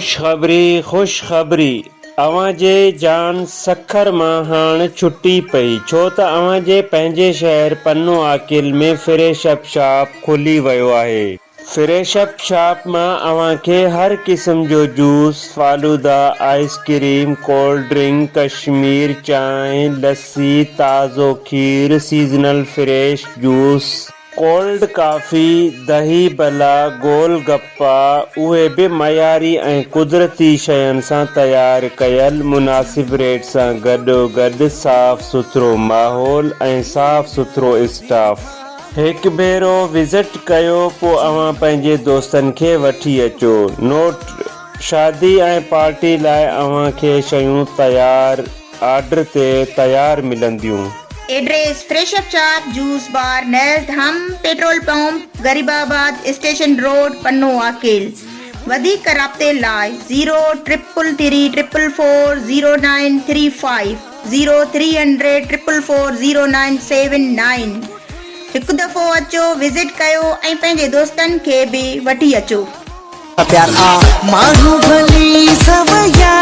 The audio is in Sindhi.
خوشخبري خوشخبري اوهان جي جان سکر مان هاڻ ڇٽي پئي ڇو ته اوهان جي پنهنجي شهر Pano Aqil ۾ fresh up shop کلي ويو آهي. فريش اپ شاپ مان اوهان کي هر قسم جو juice, falooda, ice cream, cold drink, Kashmir چانهه، لسي، تازو کير، seasonal fresh juice, cold coffee, dahi bhalla, gol gappa, اهي به معياري ۽ قدرتي شين سان تيار ڪيل مناسب ريٽ سان گڏوگڏ صاف سٿرو ماحول ۽ صاف سٿرو اسٽاف. هڪ ڀيرو وزٽ ڪيو پو اوهان پنهنجي دوستن کي وٺي اچو. نوٽ، شادي ۽ پارٽي لاء اوهان کي شيون تيار. آرڊر تي تيار ملنديون. Address, fresh up shop, juice bar, نزد هم petrol pump, Gharibabad, station road, Pano Aqil. وڌيڪ رابطي لاء zero triple three triple four zero nine three five, zero three hundred triple four zero nine seven nine. هڪ دفعو اچو وزٽ ڪيو ۽ پنهنجي دوستن کي به وٺي اچو. پيار آ ماڻهو ڀلي سو يار.